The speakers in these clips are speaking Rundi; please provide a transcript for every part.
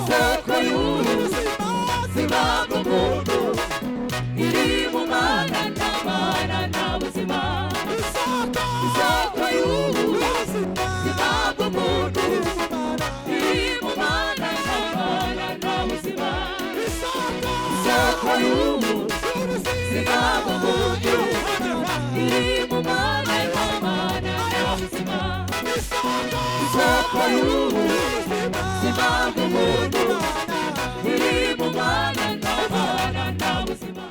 Isoko y'ubuzima bw'umuntu iri mu Mana, nta Mana nta buzima. Isoko y'ubuzima bw'umuntu iri mu Mana, nta Mana nta buzima. Isoko y'ubuzima bw'umuntu iri mu Mana, nta Mana nta buzima. Isoko y'ubuzima bw'umuntu iri mu Mana, nta Mana nta buzima.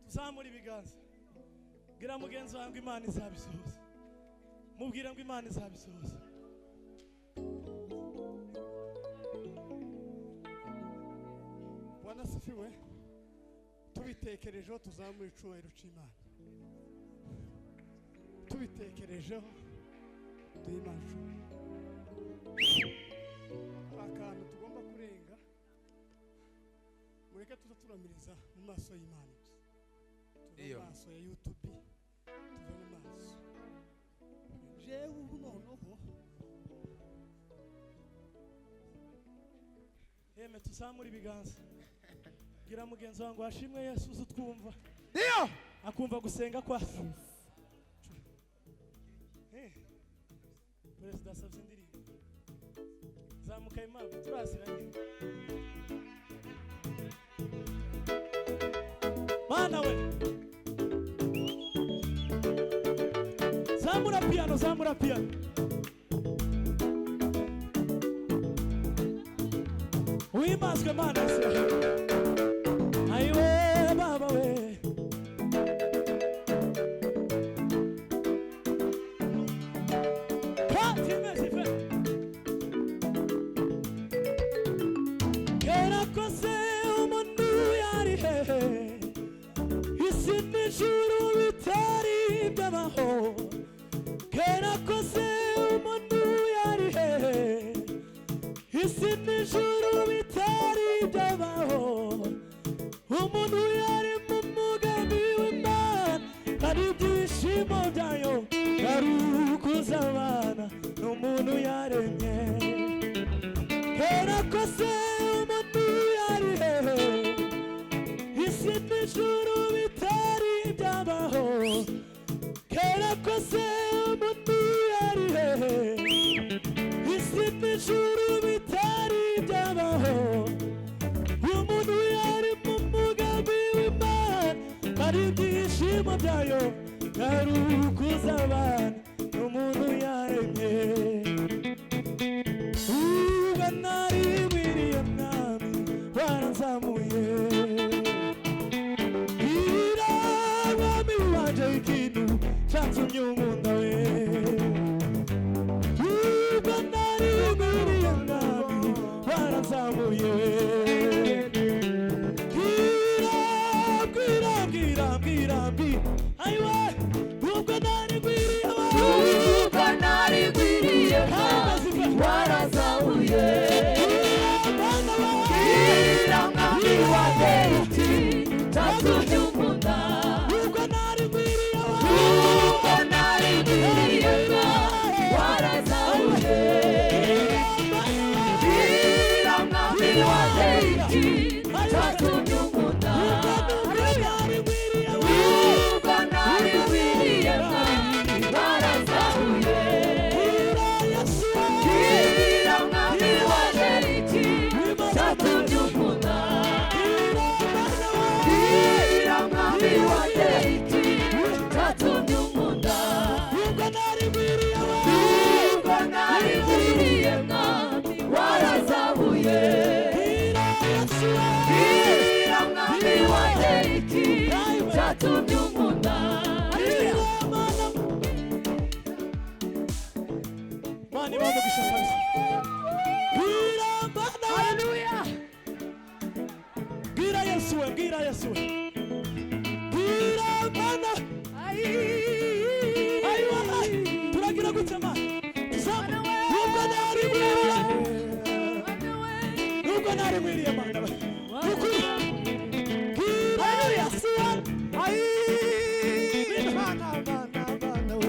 Tuzamura ibiganza, bwira mugenzi wawe ngo Imana izabisohoza. Mubwira ngo Imana izabisohoza. Bwana asifiwe. Tubitekerejeho, tuzamura icubahiro c'Imana. Tubitekerejeho, duhe Imana icubahiro. Hari akantu tugomba kurenga. Mureke tuza turamiriza mu maso y'Imana gusa, tuve Iyo. mu maso ya YouTube, tuve mu maso jewe ubu noneho. Yeme, tuzamura ibiganza, bwira mugenzi wawe ngo hashimwe Yesu uzi utwumva, Ndio. akumva gusenga kwacu. Perezida asabye indirimbo. Zamuka impamvu turaziranye. Mana we, zamura piano, zamura piano. Uhimbazwe Mana ya Israheli. Ayiwe baba we. Kati mezife. Kera kose umuntu yari hehe, isi n'ijuru bitari byabaho? Kera kose umuntu yari hehe, isi n'ijuru bitari byabaho? Umuntu yari mu mugambi w'Imana, hari ibyishimo byayo yari ukuza abana n'umuntu yaremye. Kera kose umuntu yari hehe, isi n'ijuru bitari byabaho? Kera kose umuntu yari hehe, isi n'ijuru bitari byabaho? Umuntu yari mu mugambi w'Imana, hari ibyishimo byayo yari ukuza abana n'umuntu yaremye. Ubwo nari nkwiriye, Mwami, waranzamuye. Bwira Mwami wanje ikintu cyatumye unkunda we. Ubwo nari nkwiriye, Mwami, waranzamuye. Bwira, bwira, bwira, bwira, bwira, ayiwe, ubwo nari nkwiriye we. Ubwo nari nkwiriye, warazamuye. Bwana we. Bwira Mwami wanjye uti cyatumye unkunda. Ubwo nari nkwiriye we. Ubwo nari nkwiriye, warazamuye. Bwira Mwami wanjye uti cyatumye unkunda. Ubwo nari nkwiriye we. Ubwo nari nkwiriye. Yesu we. Bwira Mana. Ayiwa, turagira gute Mana? Nubwo nari nkwiriye, nubwo nari nkwiriye Mana we. Nukuri. Bwira Yesu we. Mana, Mana, Mana we.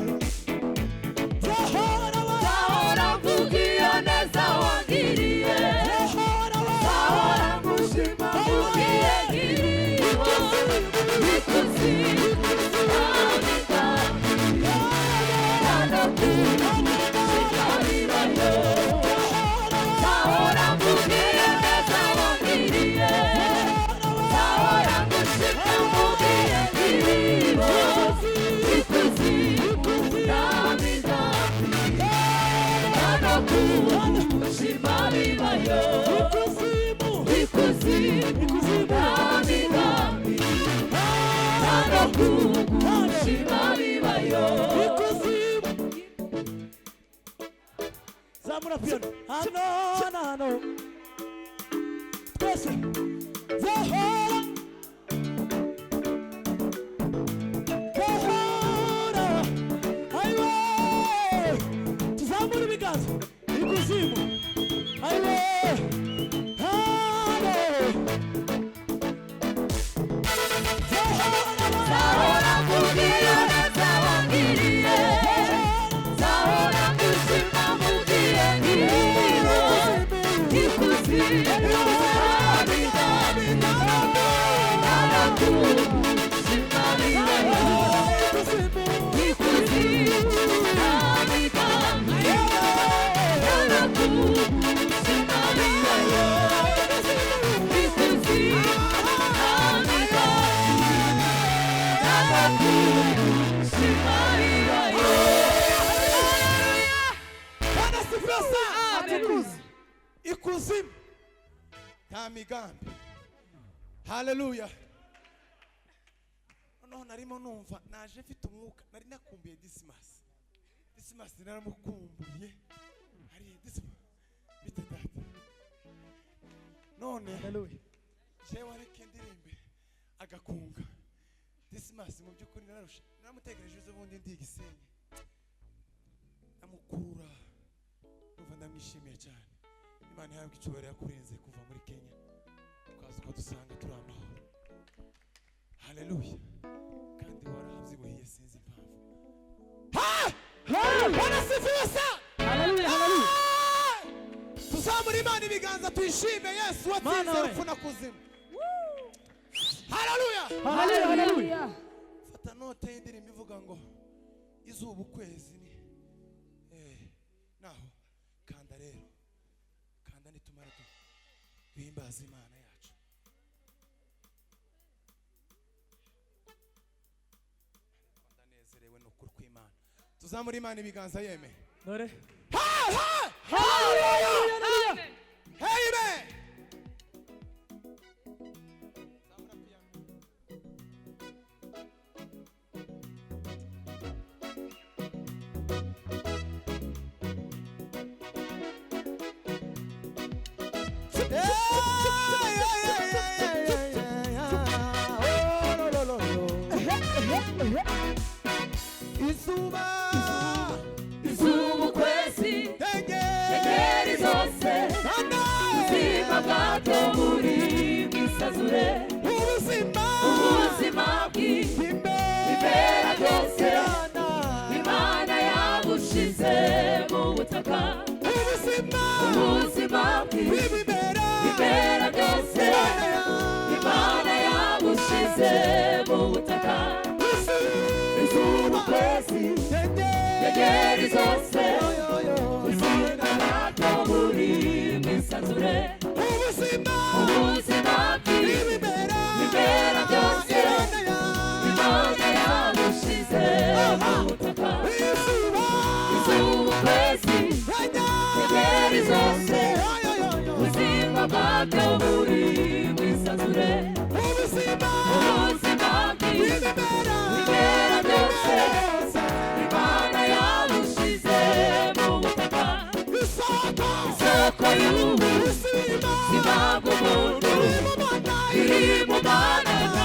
Zahora we. Zahora mvuga iyo neza wangiriye. Zahora we. Zahora ngushima mvugiye nkiriho. Ikuzimu nta migambi, nta no kugushima bibayo. Zahora mvuga iyo neza wangiriye. Zahora ngushima mvugiye nkiriho. Ikuzimu nta migambi, nta no kugushima bibayo. Ikuzimu. Ikuzimu nta migambi, nta no kugushima bibayo. Ikuzimu. Zamura piano. Hano, hano, hano. Twese. Zahora. Zahora. Ayiwe. Tuzamure ibiganza. Ikuzimu. Ayiwe. Hano. Zahora. Zahora mvuga iyo neza wangiriye. Zahora ngushima mvugiye nkiriho. Ikuzimu nta migambi, nta no kugushima bibayo. Ikuzimu nta migambi, nta no kugushima bibayo. Ikuzimu nta migambi, nta no kugushima bibayo. Bwana asifiwe sana. Atukuze. Ikuzimu nta migambi. Haleluya. Noneho narimo numva naje mfite umwuka, nari nakumbuye Dismas. Dismas naramukumbuye. Hari Dismas bite data. None Haleluya. jewe areke ndirimbe agakunga. Dismas mu by'ukuri nararusha, naramutekereje ejo bundi ndi i Gisenyi, ndamukurura numva ndamwishimiye cyane. Imana ihabwe icyubahiro yakurinze kuva muri Kenya ukaza ukadusanga turi amahoro. Haleluya. Kandi warahabyibuhiye sinzi impamvu. Bwana asifiwe sana. Haleluya, haleluya. Tuzamure Imana ibiganza tuyishime Yesu watsinze Mana we. urupfu na kuzimu. Haleluya. Haleluya, haleluya. Fata note y'indirimbo ivuga ngo izuba ukwezi ni naho kanda rero, kanda nitumara duhimbaze Imana yacu. Ndanezerewe n'ukuri kw'Imana. Tuzamure Imana ibiganza yeme. Dore. Haleluya. Haleluya. Amen. Zamura piano. Izuba, Izuba ukwezi, inyenyeri inyenyeri zose, ubuzima bwabyo buri mu isazure. Ubuzima, Ubuzima bw'ibimera byose, Imana yabushize mu butaka. Ubuzima, Ubuzima bw'ibimera, bw'ibimera byose, Imana yabushize mu butaka. Izuba ukwezi, inyenyeri zose, ubuzima bwabyo buri mu isanzure. Ubuzima, Ubuzima bw'ibimera, bw'ibimera byose, Imana yabushize mu butaka. Izuba, Izuba ukwezi, inyenyeri zose, ubuzima bwabyo buri mu isanzure. Ubuzima, Ubuzima bw'ibimera, bw'ibimera byose, Imana yabushize mu butaka. Isoko, Isoko y'ubuzima bw'umuntu iri iri mu Mana.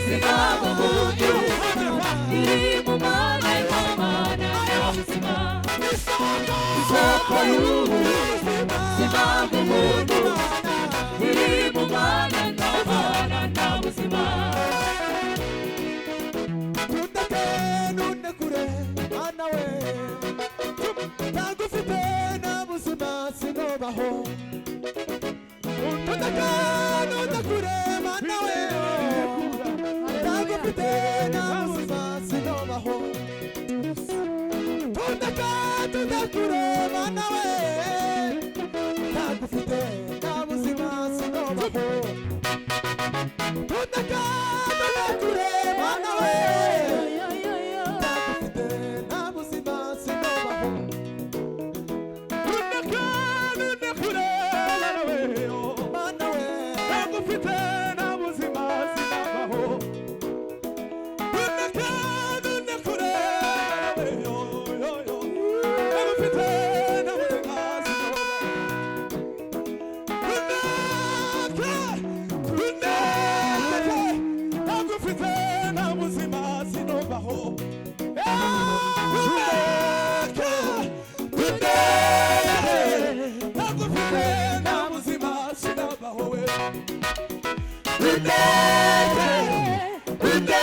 y'ubuzima bw'umuntu iri mu Mana, nta Mana nta buzima. Isoko y'ubuzima bw'umuntu iri mu Mana, nta Mana nta buzima. Tundeke nundekure Mana we, ntagufite nta buzima sinobaho. Tundeke nundekure Mana we, ntagufite nta buzima sinobaho. Tundeke tundekure Mana we, ntagufite nta buzima sinobaho. Tundeke tundekure Mana we, ntagufite nta buzima sinobaho. Tundeke nundekure Mana we, Mana we, ntagufite nta buzima sinabaho. Tundeke nundekure Mana we, ntagufite nta buzima sinabaho. Tundeke tundeke ntagufite nta buzima sinabaho. Tundeke tundeke ntagufite nta buzima sinabaho we. Tundeke tundeke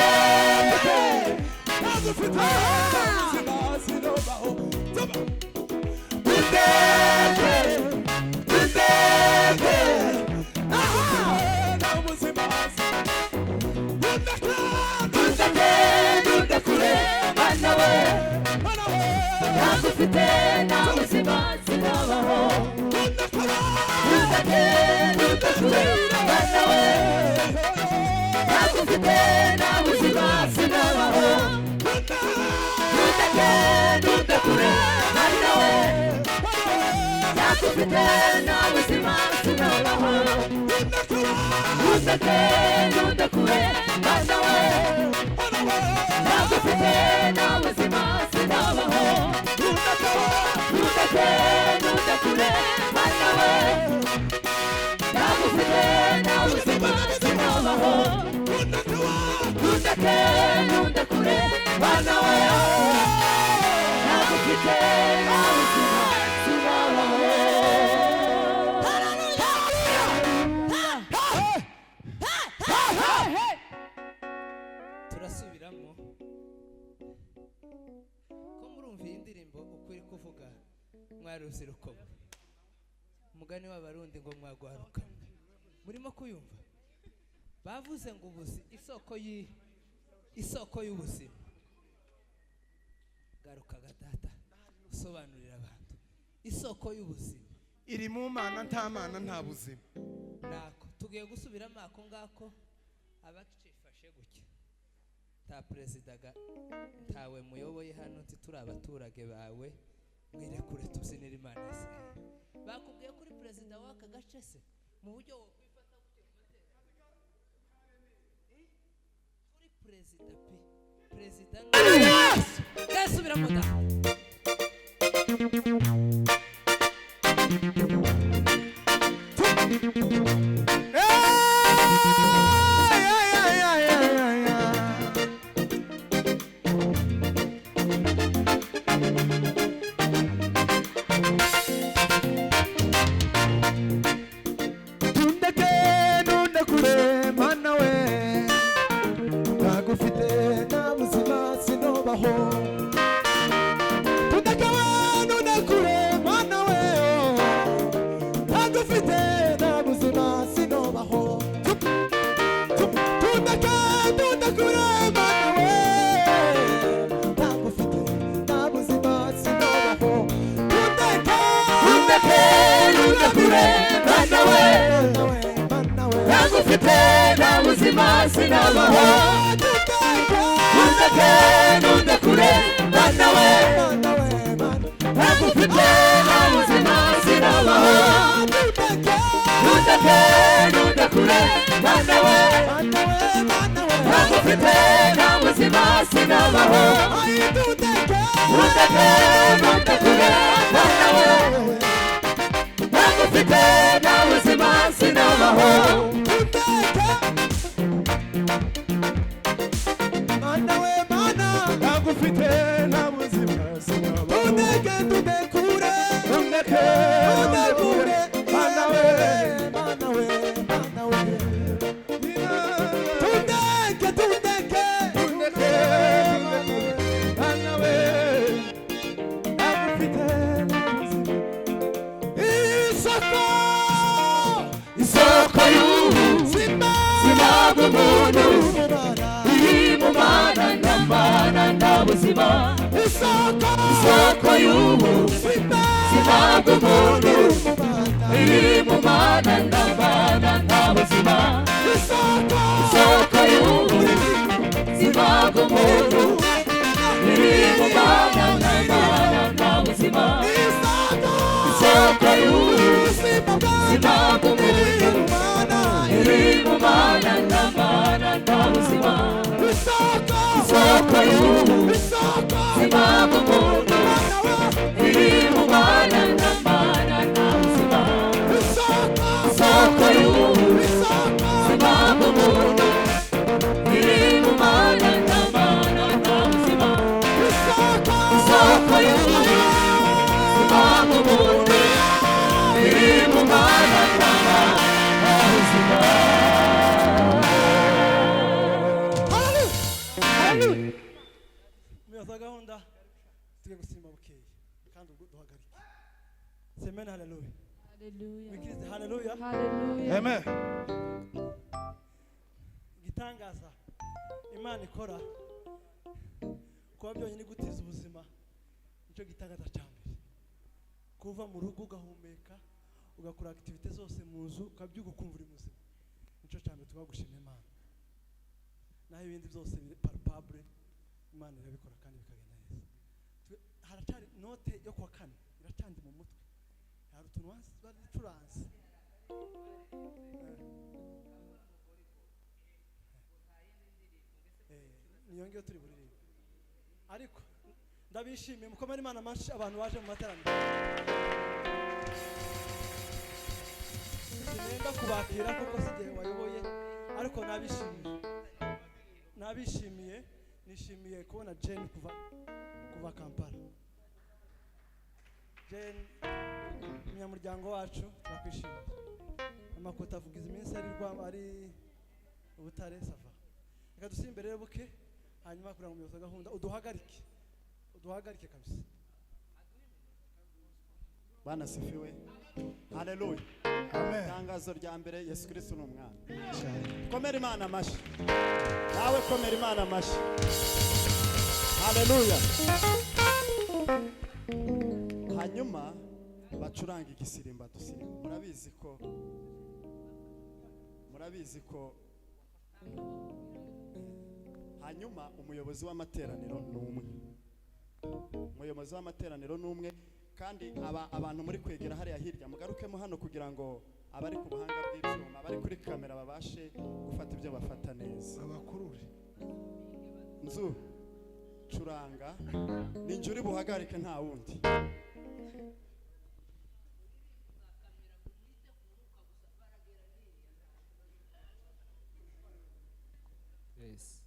ntagufite nta buzima sinabaho. Tundeke tundeke ntagufite nta buzima Tundeke Tundeke nundekure Mana we, Mana we, ntagufite nta buzima sinabaho. tundekure Tundeke nundekure Mana we, ntagufite nta buzima sinabaho. Tundeke nundekure Mana we, ntagufite nta buzima sinabaho. Tundeke nundekure Mana we, ntagufite nta buzima sinabaho. Tundeke nundekure Mana we, ntagufite nta buzima sinabaho. Tundeke nundekure Mana we, ntagufite nta buzima sinabaho. Turasubiramo ko murumva iyi ndirimbo uko iri kuvuga, mwari rubyiruko mwe, umugani w'Abarundi ngo mwagwaruka mwe, murimo kuyumva. Bavuze ngo ubuzi isoko isoko y'ubuzima. Garukaga data usobanurira abantu isoko y'ubuzima iri mu Mana, nta Mana nta buzima. Nako tugiye gusubiramo ako ngako. Abakicifashe gutya, nta perezida ntawe muyoboye hano, nti turi abaturage bawe, mwirekure tubyinire Imana ya Isirayeli. Bakubwiye kuri perezida w'aka gace se mu buryo wokwifata gutya mu mateka? Kuri perezida pi perezida ndasubiramo da. Tundeke nundekure Mana we, ntagufite nta buzima sinobaho. Tundeke we nundekure Mana we, ntagufite nta buzima sinobaho. Tundeke nundekure Mana we, ntagufite nta buzima sinobaho. Tundeke Tundeke nundekure Mana we, Mana we, Mana we, ntagufite nta buzima sinabaho. Tundeke nundekure Mana we, ntagufite nta buzima sinabaho. Tundeke nundekure Mana we, ntagufite nta buzima sinabaho. Tundeke nundekure Mana we, ntagufite nta buzima sinabaho. Isoko y'ubuzima bw'umuntu iri mu Mana nta Mana nta buzima. Isoko y'ubuzima bw'umuntu iri mu Mana nta Mana nta buzima. Isoko y'ubuzima bw'umuntu iri mu Mana nta Mana nta buzima. Isoko y'ubuzima bw'umuntu iri mu Mana nta Mana nta buzima. Isoko y'ubuzima bw'umuntu iri mu Mana nta Mana nta buzima. Isoko y'ubuzima bw'umuntu iri mu Mana nta Mana nta buzima. Umuyobozi wa gahunda, tugiye gusimba bukeye kandi ubwo duhagarike. Semene haleluya. Hallelujah. Wikirize haleluya. Hallelujah. Amen. Igitangaza Imana ikora, kuba byonyine gutiza ubuzima, nicyo gitangaza cya mbere. Kuva mu rugo ugahumeka, ugakora activité zose mu nzu, ukabyuka ukumva uri muzima, nicyo cya mbere tuba gushima Imana. Naho ibindi byose biri palpable, Imana irabikora kandi bikagenda neza. Haracari note yo kuwa kane iracandi mu mutwe, hari utuntu bazicuranze. Niyo ngiyo turi buririmbe, ariko ndabishimiye. Mukomere Imana amashyi, abantu baje mu materaniro. Sinenda kubakira kuko si igihe wayoboye, ariko nabishimiye, nabishimiye. Nishimiye kubona Jane kuva Kampala. Jane, umunyamuryango wacu, turakwishimiye. Amakota avuga izi minsi ari rwa ari Ubutare sava. Reka dusimbe rero buke, hanyuma kugira ngo umuyobozi wa gahunda uduhagarike, uduhagarike kabisa. Bwana sifiwe, haleluya. Amen. Itangazo rya mbere: Yesu Kristo ni umwana. Komera Imana amashyi nawe, komera Imana amashyi. Haleluya. Hanyuma bacuranga igisirimba dusirimba. Murabizi ko hanyuma umuyobozi w'amateraniro ni umwe, umuyobozi w'amateraniro ni umwe. Kandi aba abantu muri kwegera hariya hirya, mugarukemo hano kugira ngo abari ku buhanga bw'ibyuma, abari kuri kamera babashe gufata ibyo bafata neza. Abakurure. Nzu curanga, ni njye uri buhagarike, nta wundi. Yes.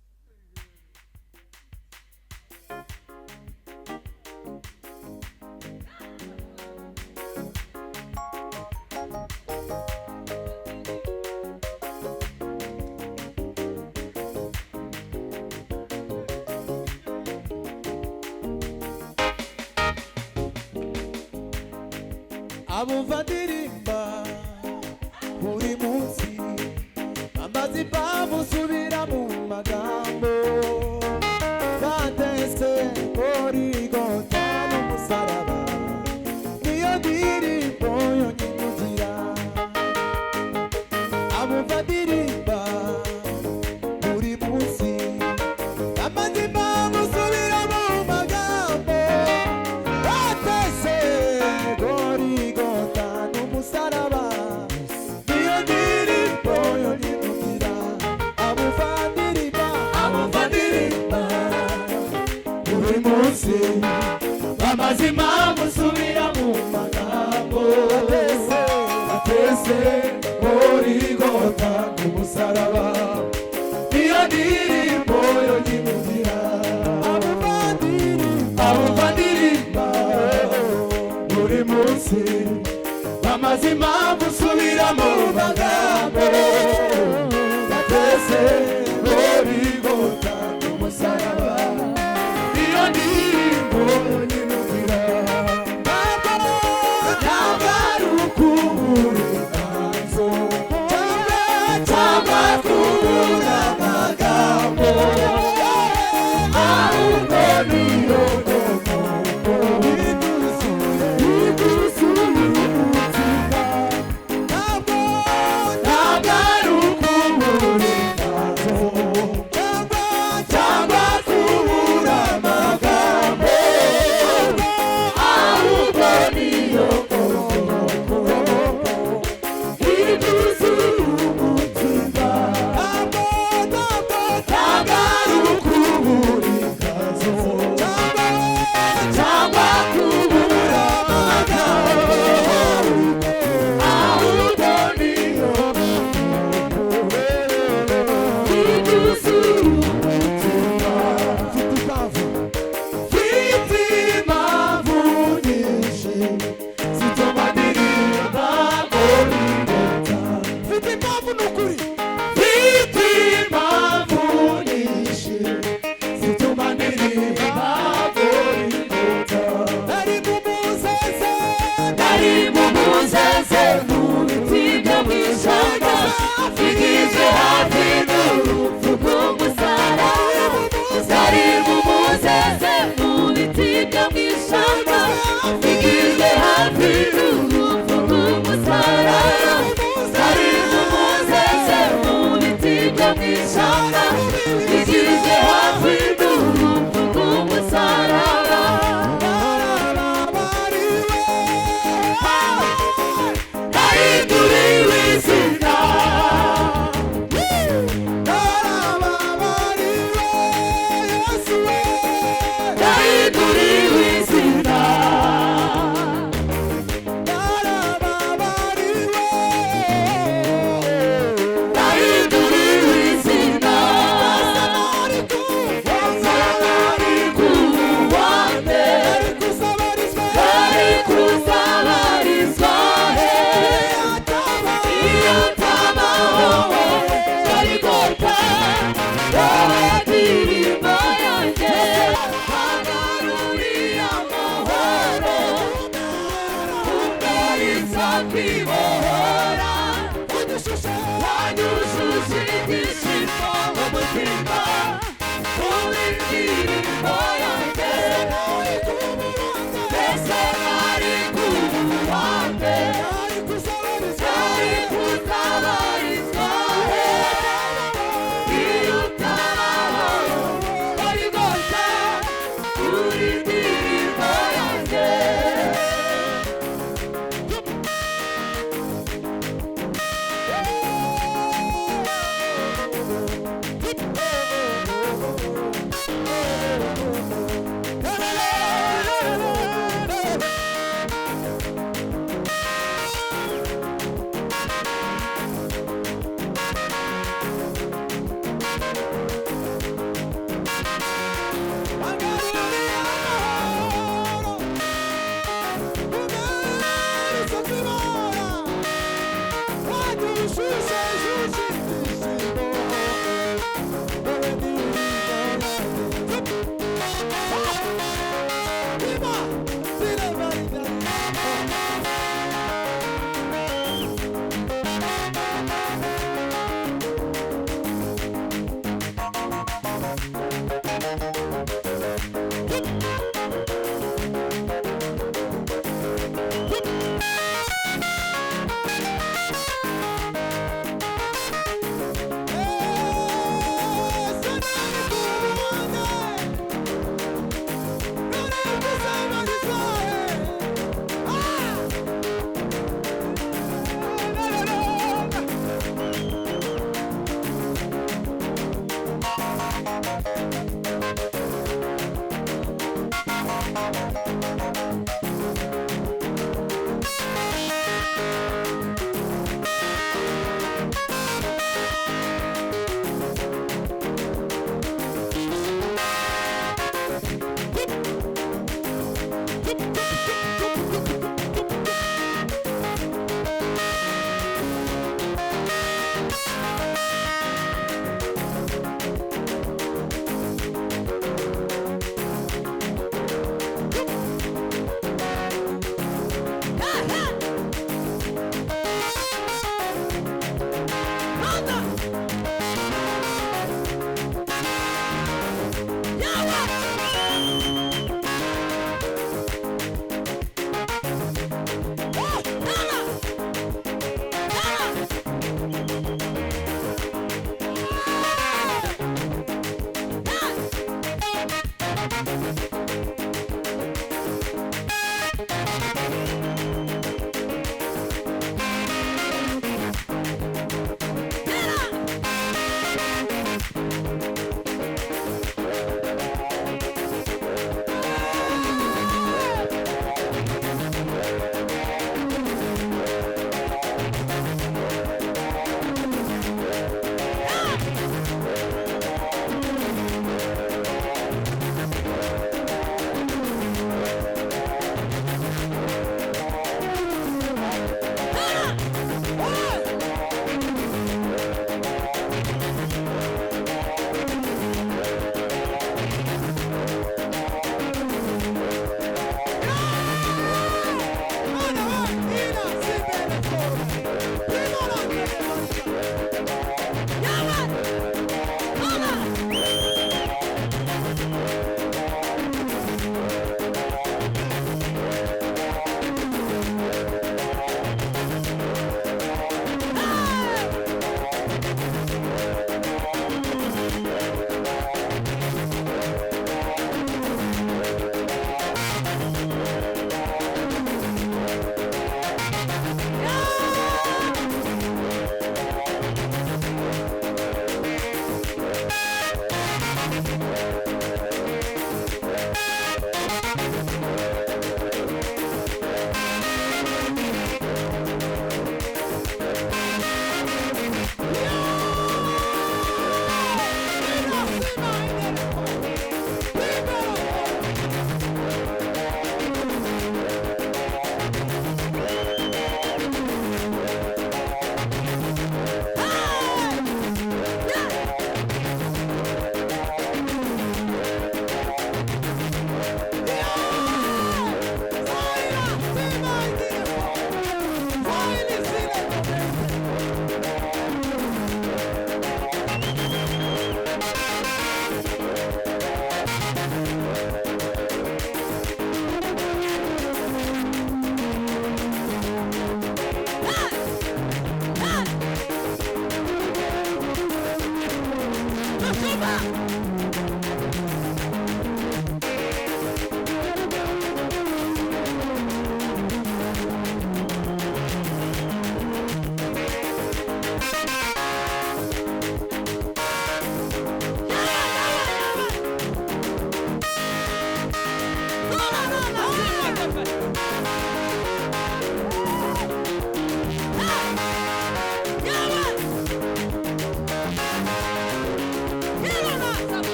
Abumva ndirimba buri munsi amaze impamvu nsubira mu magambo batese Gorigota n'umusaraba, niyo ndirimbo yonyine ugira. Abumva ndirimba buri munsi amaze impamvu nsubira mu magambo batese Gorigota n'umusaraba, niyo ndirimbo yonyine ugira. Abumva ndirimba, abumva ndirimba buri munsi bamaze impamvu nsubira mu magambo batese, batese Gorigota n'umusaraba, niyo ndirimbo yonyine ugira. Abumva ndirimba, abumva ndirimba buri munsi bamaze impamvu nsubira mu magambo batese Gorigota n'umusaraba, niyo ndirimbo yonyine ugira. Ntabwo, ntabwo ari ukubura inganzo cyangwa kubura amagambo, ahubwo niyo nkomoko. N'ukuri Mfite impamvu nyinshi zituma ndirimba Golgotha. Nari mu muzeze, Nari mu muzeze mu biti byo mu ishyamba, bigizwe hafi n'urupfu rw'umusaraba. Nari mu muzeze mu biti byo mu ishyamba, bigizwe hafi n'urupfu rw'umusaraba. Nari mu muzeze mu biti byo mu ishyamba, bigizwe hafi n'urupfu rw'umusaraba. narababariwe. Nahinduriwe izina. Narababariwe, Yesu we. Nahinduriwe izina. Narababariwe. Nahinduriwe izina.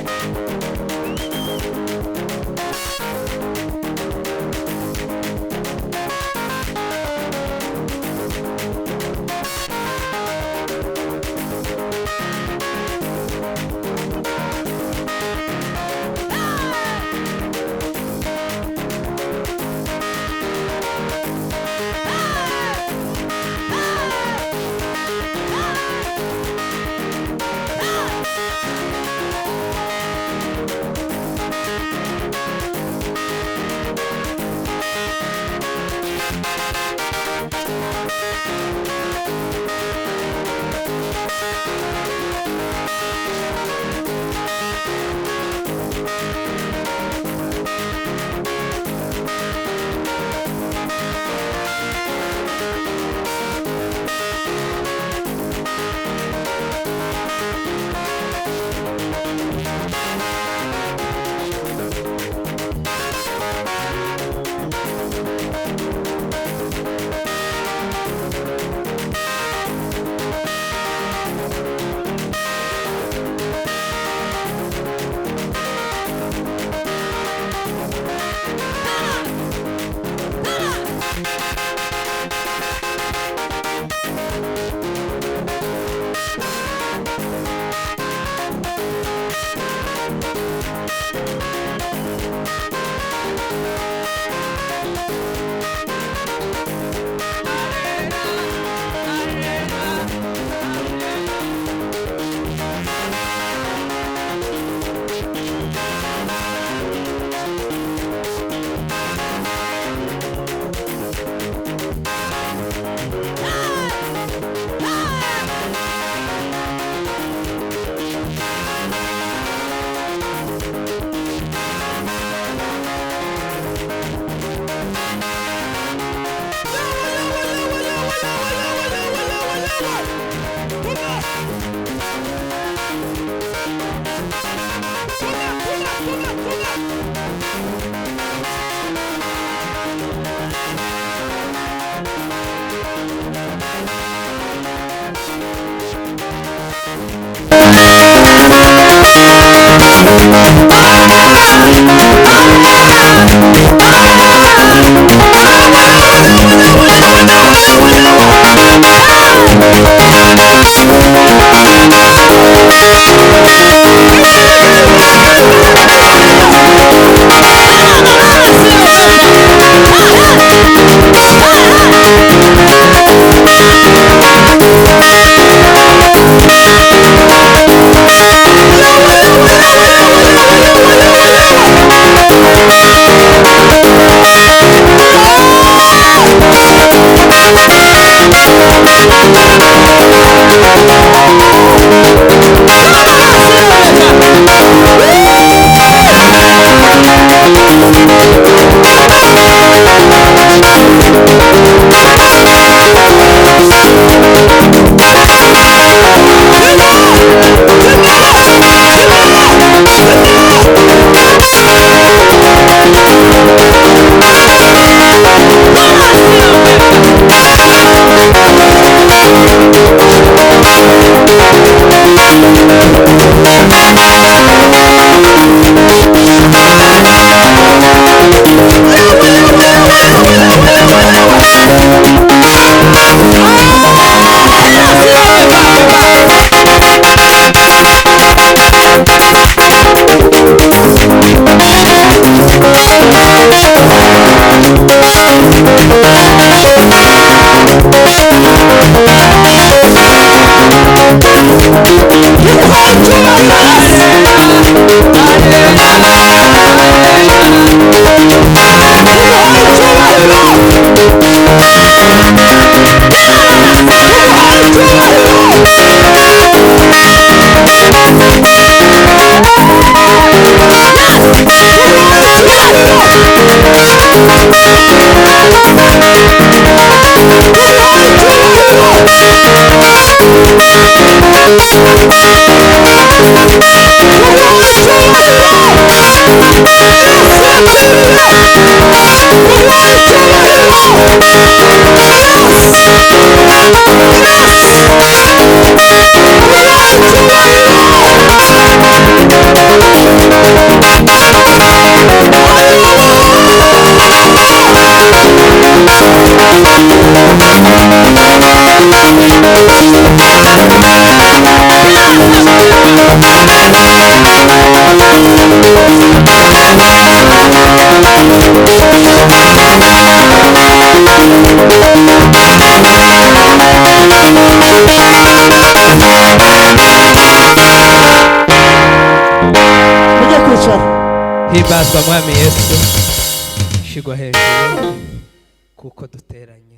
Yes! Himbazwa Mwami Yesu, shigwa hejuru kuko duteranye.